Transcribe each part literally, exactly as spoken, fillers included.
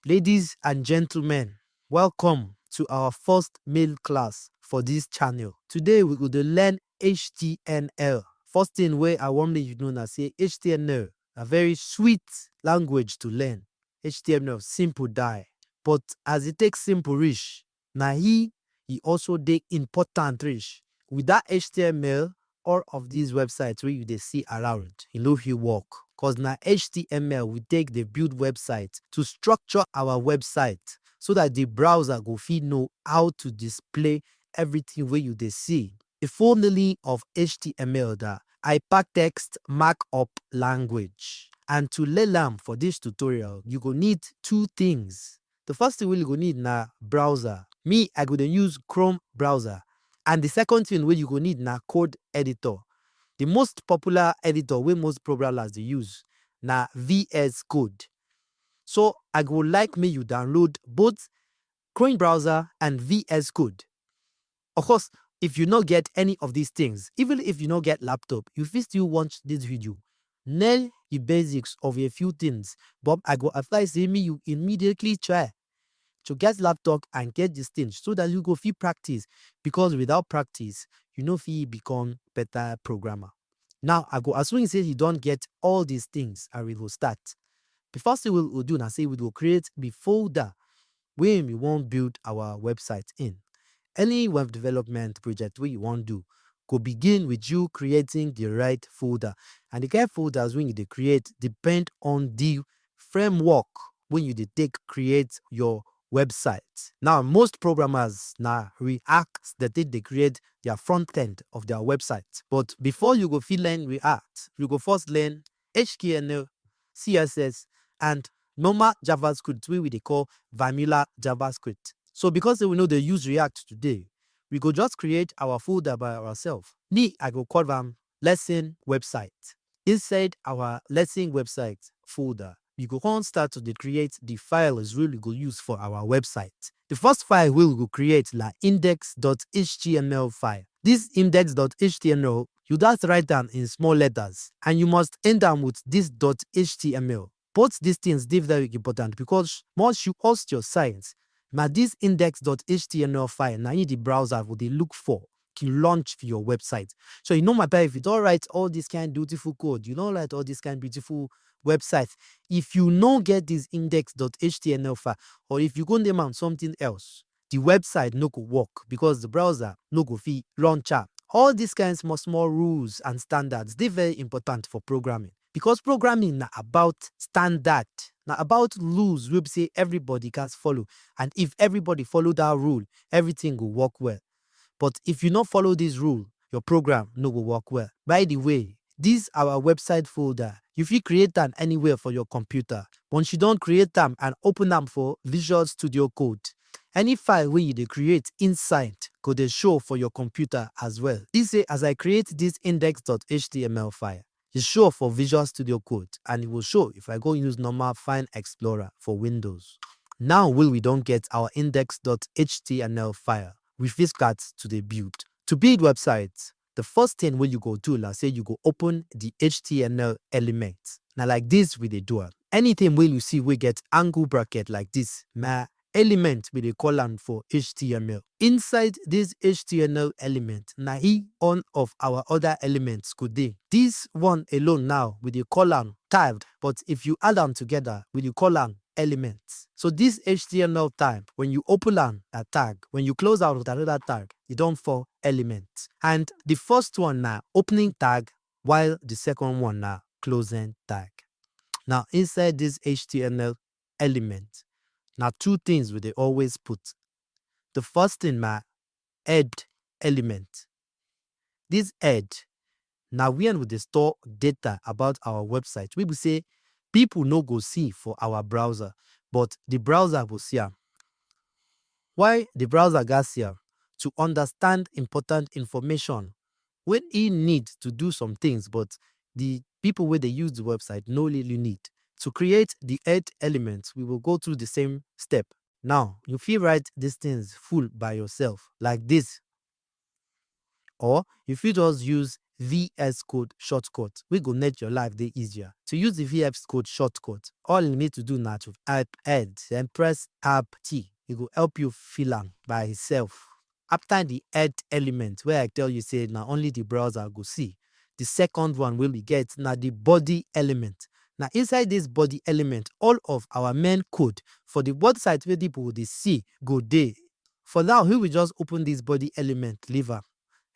Ladies and gentlemen, welcome to our first mail class for this channel. Today we go dey learn H T M L. First thing wey I wan make you know na say H T M L na very sweet language to learn. H T M L simple die, but as e take simple reach, na he e also dey important reach. Without H T M L, all of these websites wey you dey see around, e no fit work, cause na H T M L we take dey build website to structure our website so that the browser go fit know how to display everything wey you dey see. The full meaning of H T M L na Hypertext Markup Language. And to learn am for this tutorial, you go need two things. The first thing wey you go need na browser. Me, I go dey use Chrome browser. And the second thing wey you go need na code editor. The most popular editor wey most programmers dey use na V S Code. So I go like make you download both Chrome browser and V S Code. Of course, if you no get any of these things, even if you no get laptop, you fit still watch this video. Learn the basics of a few things, but I go advise say make you immediately try to get laptop and get this thing so that you go fit practice, because without practice, you no fit become better programmer. Now, I go assume say you don get all these things and we go start. The first thing we go do na say we go create the folder wey we wan build our website in. Any web development project wey you wan do go begin with you creating the right folder. And the kind folders wey you dey create depend on the framework wey you dey take create your website. Now, most programmers na React dem take dey create their front end of their website. But before you go fit learn React, you go first learn H T M L, C S S, and normal JavaScript wey we dey call vanilla JavaScript. So because say we no dey use React today, we go just create our folder by ourselves. Me, I go call am lesson website. Inside our lesson website folder, we go come start to dey create the files wey we go use for our website. The first file wey we go create na index.html file. This index.html, you gats write am in small letters and you must end am with this .html. Both these things dey very important because once you host your site, na this index.html file na im the browser go dey look for to launch for your website. So you know, my pal, if you don write all this kind beautiful code, you don write all this kind beautiful website, if you no get this index.html file, or if you go name am something else, the website no go work because the browser no go fit launch am. All these kind small small rules and standards dey very important for programming, because programming na about standard, na about rules wey be say everybody gats follow, and if everybody follow that rule, everything go work well. But if you no follow this rule, your program no go work well. By the way, this our website folder, you fit create am anywhere for your computer. Once you don create am and open am for Visual Studio Code, any file wey you dey create inside go dey show for your computer as well. This say as I create this index.html file, e show for Visual Studio Code and e go show if I go use normal File Explorer for Windows. Now wey we don get our index.html file, we fit start to dey build. To build website, the first thing wey you go do na say you go open the H T M L element. Na like this we dey do am. Anything wey you see wey get angle bracket like this na element we dey call am for H T M L. Inside this H T M L element, na e all of our other elements go dey. This one alone now, we dey call am tag, but if you add am together, we dey call am element. So this H T M L tag, when you open am, na tag. When you close am with another tag, e don fall element. And the first one na opening tag, while the second one na closing tag. Now, inside this H T M L element, na two things we dey always put. The first thing na head element. This head na where we dey store data about our website wey be say people no go see for our browser, but the browser go see am. Why the browser gats see am? To understand important information wey e need to do some things, but the people wey dey use the website no really need. To create the head element, we will go through the same step. Now, you fit write these things full by yourself, like this, or you fit just use V S Code shortcut wey go make your life dey easier. To use the V S Code shortcut, all you need to do na to type head, then press Tab T. E go help you fill am by itself. After the head element wey I tell you say na only the browser go see, the second one wey we get na the body element. Na inside this body element, all of our main code for the website wey people dey see go dey. For now, we will just open this body element, leave am.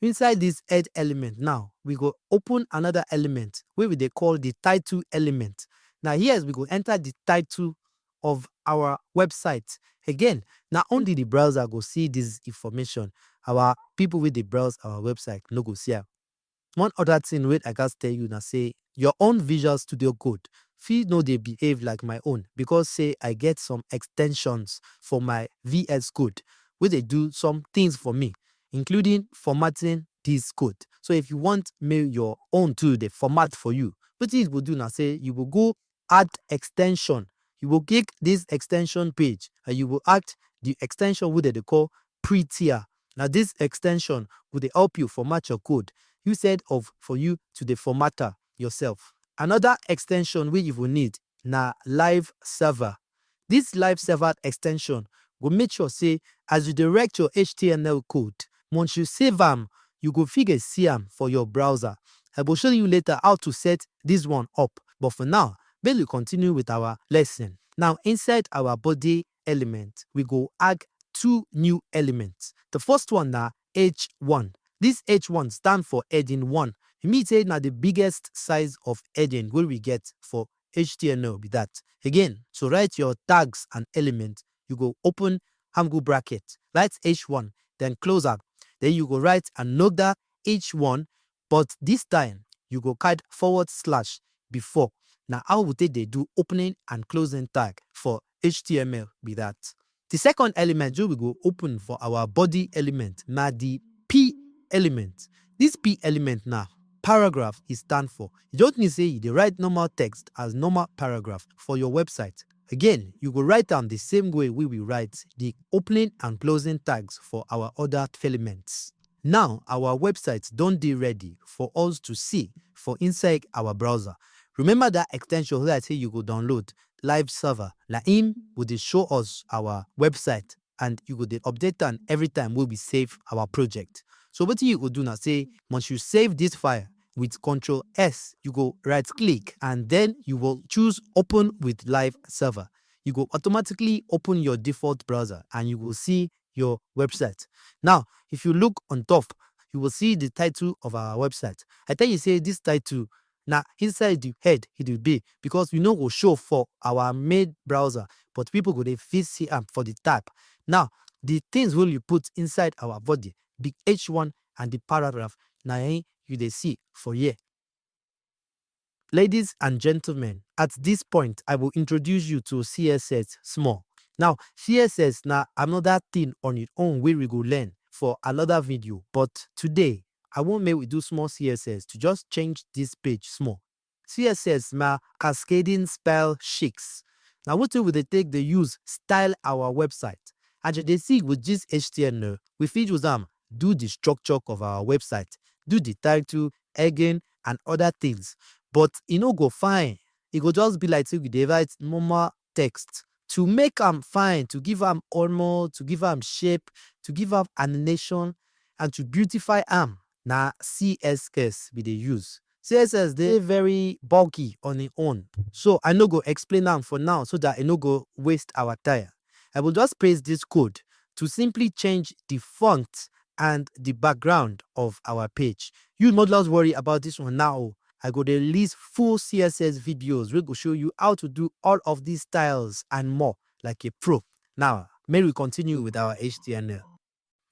Inside this head element now, we go open another element wey we dey call the title element. Na here we go enter the title of our website. Again, na only the browser go see this information. Our people wey dey browse our website no go see am. One other thing wey I gats tell you na say your own Visual Studio Code fit no dey behave like my own because say I get some extensions for my V S Code wey dey do some things for me, including formatting this code. So if you want make your own too dey format for you, wetin you go do na say you go go add extension. You go click this extension page and you go add the extension wey dem dey call Prettier. Na this extension go dey help you format your code instead of for you to dey format am yourself. Another extension wey you go need na Live Server. This Live Server extension go make sure say as you dey write your H T M L code, once you save am, you go fit dey see am for your browser. I go show you later how to set this one up, but for now, make we continue with our lesson. Now, inside our body element, we go add two new elements. The first one na H one. This H one stand for heading one. E mean say na the biggest size of heading wey we get for H T M L be that. Again, to write your tags and element, you go open angle bracket, write H one, then close am. Then you go write another H one, but this time you go add forward slash before. Na how we take dey do opening and closing tag for H T M L be that. The second element wey we go open for our body element na the P element. This P element na paragraph e stand for. E just mean say you dey write normal text as normal paragraph for your website. Again, you go write am the same way wey we write the opening and closing tags for our other elements. Now, our website don dey ready for us to see for inside our browser. Remember that extension wey I say you go download, Live Server. Na im go dey show us our website and you go dey update am every time wey we save our project. So wetin you go do na say once you save this file with Control S, you go right click and then you will choose Open with Live Server. You go automatically open your default browser and you go see your website. Now, if you look on top, you will see the title of our website. I tell you say this title na inside the head e dey be because we no go show for our main browser, but people go dey fit see am for the tab. Now, the things wey you put inside our body, the H one and the paragraph, na im you dey see for here. Ladies and gentlemen, at this point, I will introduce you to C S S small. Now, C S S na another thing on its own wey we go learn for another video, but today, I wan make we do small C S S to just change this page small. C S S na cascading style sheets. Na wetin we dey take dey use style our website. As you dey see with this H T M L, we fit use am do the structure of our website, do the title, heading, and other things. But e no go fine. E go just be like say we dey write normal text. To make am fine, to give am armor, to give am shape, to give am animation, and to beautify am, na C S S we dey use. C S S dey very bulky on im own, so I no go explain am for now so that I no go waste our time. I will just paste this code to simply change the font and the background of our page. You no just worry about this one now. I go dey release full C S S videos wey go show you how to do all of these styles and more like a pro. Now, may we continue with our H T M L.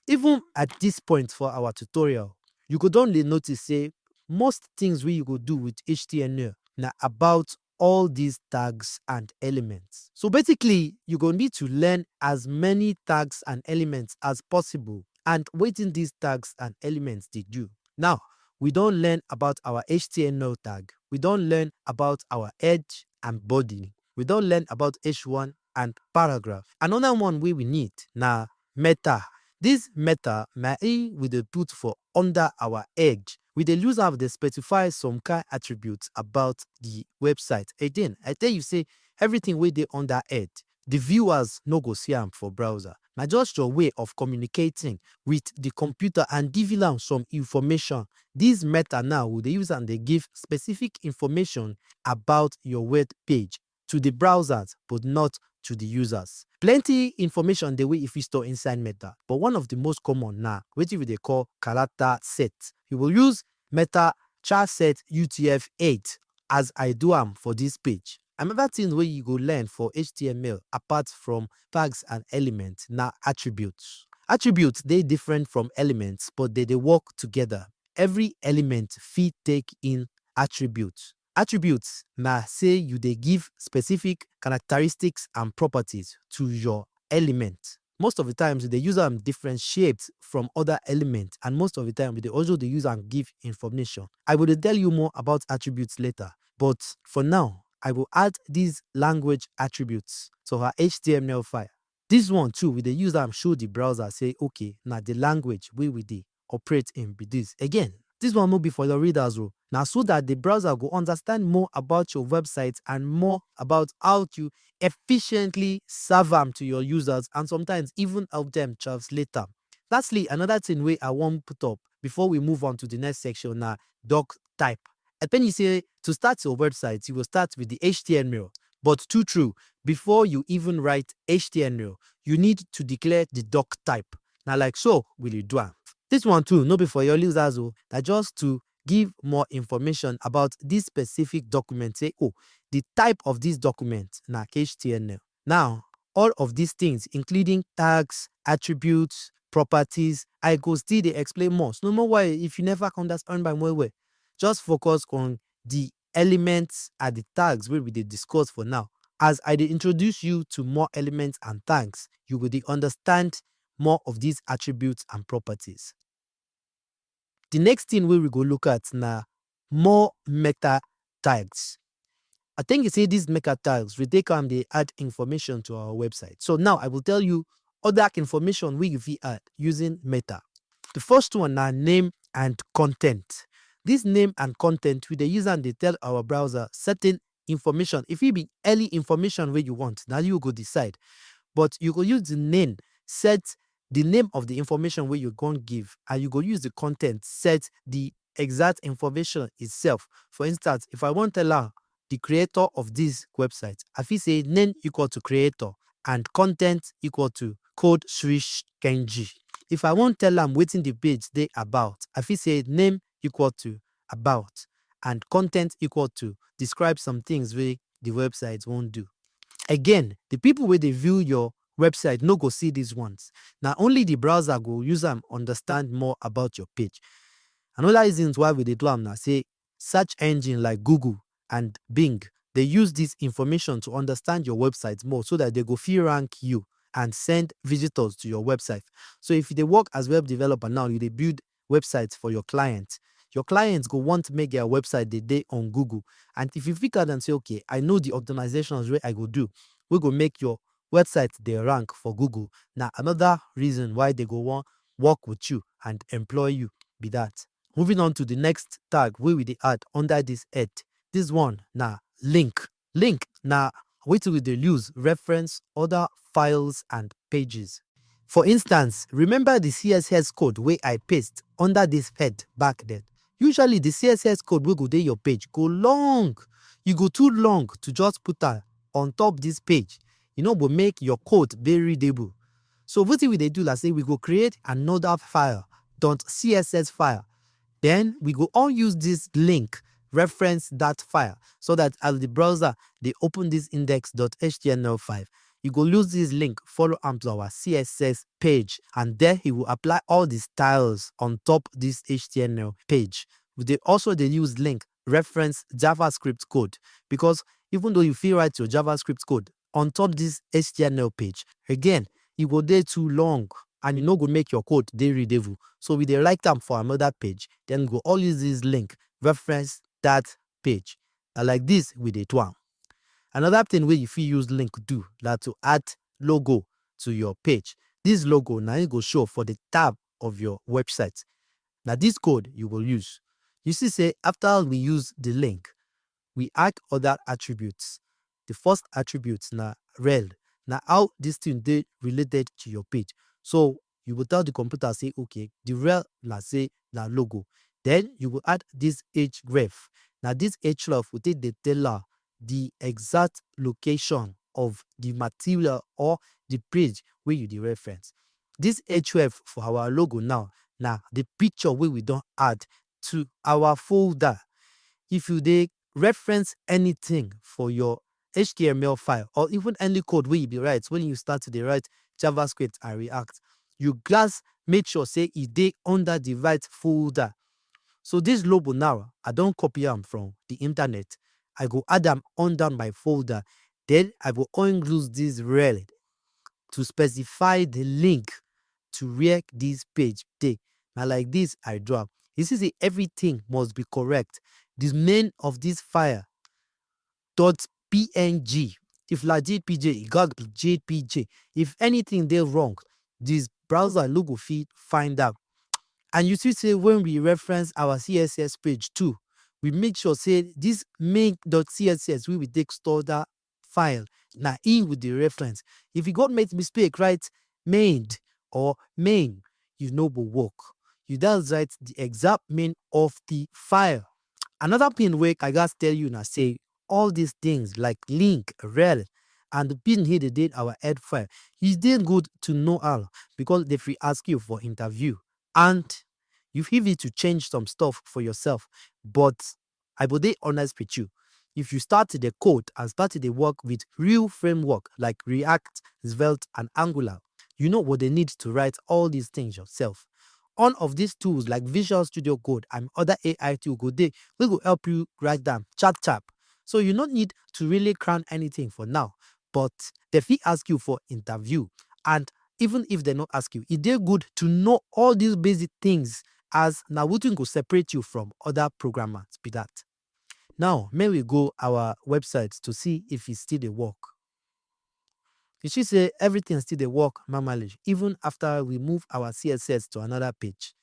Even at this point for our tutorial, you go don dey notice say most things wey you go do with H T M L na about all these tags and elements. So basically, you go need to learn as many tags and elements as possible and wetin these tags and elements dey do. Now, we don learn about our H T M L tag, we don learn about our head and body, we don learn about H one and paragraph. Another one wey we need na meta. This meta na im we dey put for under our head We dey use am dey specify some kind attributes about the website. Again, I tell you say everything wey dey under head, the viewers no go see am for browser. Na just your way of communicating with the computer and giving am some information. This meta now, we dey use am dey give specific information about your web page to the browsers, but not to the users. Plenty information dey wey you fit store inside meta, but one of the most common na wetin we dey call character set. You will use meta char set U T F eight as I do am for this page. Another thing wey you go learn for H T M L apart from tags and elements na attributes. Attributes dey different from elements, but they dey work together. Every element fit take in attributes. Attributes na say you dey give specific characteristics and properties to your element. Most of the times, we dey use am differentiate from other elements, and most of the time, we dey also dey use am give information. I go dey tell you more about attributes later, but for now, I go add these language attributes to our H T M L file. This one too, we dey use am show the browser say, okay, na the language wey we dey operate in be this. Again, this one no be for your readers o. Na so that the browser go understand more about your website and more about how to efficiently serve am to your users and sometimes even help them translate am. Lastly, another thing wey I wan put up before we move on to the next section na doc type. I tell you say to start your website, you go start with the H T M L. But true true, before you even write H T M L, you need to declare the doc type. Na like so we dey do am. This one too, no be for your users o, na just to give more information about this specific document. Say, oh, the type of this document na H T M L. Now, all of these things, including tags, attributes, properties, I go still dey explain more. So no more worry if you never understand by well well. Just focus on the elements and the tags wey we dey discuss for now. As I dey introduce you to more elements and tags, you go dey understand more of these attributes and properties. The next thing wey we go look at na more meta tags. I think you say these meta tags, we take am dey add information to our website. So now I will tell you other information wey you fit add using meta. The first one na name and content. This name and content, we dey use am dey tell our browser certain information. If it be any information wey you want, now you go decide. But you go use the name, set the name of the information wey you go give, and you go use the content, set the exact information itself. For instance, if I wan tell am the creator of this website, I fit say name equal to creator and content equal to code switch Kenji. If I wan tell am wetin the page dey about, I fit say name equal to about and content equal to describe some things wey the website wan do. Again, the people wey dey view your website no go see these ones. Na only the browser go use am understand more about your page. Another reasons why we dey do am na say search engine like Google and Bing dey use this information to understand your website more so that they go fit rank you and send visitors to your website. So if you dey work as web developer now, you dey build websites for your clients. Your clients go want make their website dey dey on Google. And if you fit add am say, okay, I know the organizations wey I go do, wey go make your website dey rank for Google. Na another reason why they go wan work with you and employ you be that. Moving on to the next tag wey we dey add under this head. This one na link. Link na wetin we dey use reference other files and pages. For instance, remember the C S S code wey I paste under this head back then? Usually, the C S S code wey go dey your page go long. You go too long to just put am on top this page. E no go make your code dey readable. So wetin we dey do na say we go create another file, dot C S S file. Then we go all use this link reference that file so that as the browser dey open this index dot H T M L file, you go use this link, follow am to our C S S page, and there he will apply all the styles on top this H T M L page. We dey also dey use link reference JavaScript code because even though you fit write your JavaScript code on top this H T M L page, again, e go dey too long and e no go make your code dey readable. So we dey write am for another page, then we go all use this link reference that page. Na like this we dey do am. Another thing wey you fit use link do na to add logo to your page. This logo na im go show for the tab of your website. Na this code you go use. You see say after we use the link, we add other attributes. The first attribute na rel, na how this thing dey related to your page. So you go tell the computer say, okay, the rel na say na logo. Then you go add this href. Na this href go take dey tell am the exact location of the material or the page wey you dey reference. This href for our logo now na the picture wey we don add to our folder. If you dey reference anything for your H T M L file or even any code wey you dey write when you start to dey write JavaScript and React, you gats make sure say e dey under the right folder. So this logo now, I don copy am from the internet. I go add am under my folder. Then I go come use this rel to specify the link to where this page dey. Na like this I do am. You see say everything must be correct. The name of this file dot P N G. If na J P G, e gats be J P G. If anything dey wrong, this browser no go fit find am. And you see say when we reference our C S S page too, we make sure say this main dot C S S wey we take store that file, na e we dey reference. If you go make mistake, write main or main, you no go work. You gats write the exact main of the file. Another thing wey I gats tell you na say all these things like link, rel, and the pin here dey dey our head file, e dey good to know am because they fit ask you for interview. And you fit need to change some stuff for yourself. But I go dey honest with you. If you start to dey code and start to dey work with real framework like React, Svelte, and Angular, you no go dey need to write all these things yourself. One of these tools like Visual Studio Code and other A I tool go dey wey go help you write them sharp sharp. So you no need to really cram anything for now, but they fit ask you for interview. And even if they no ask you, e dey good to know all these basic things, as na wetin go separate you from other programmers be that. Now, make we go our website to see if e still dey work. You see say everything still dey work normally, even after we move our C S S to another page.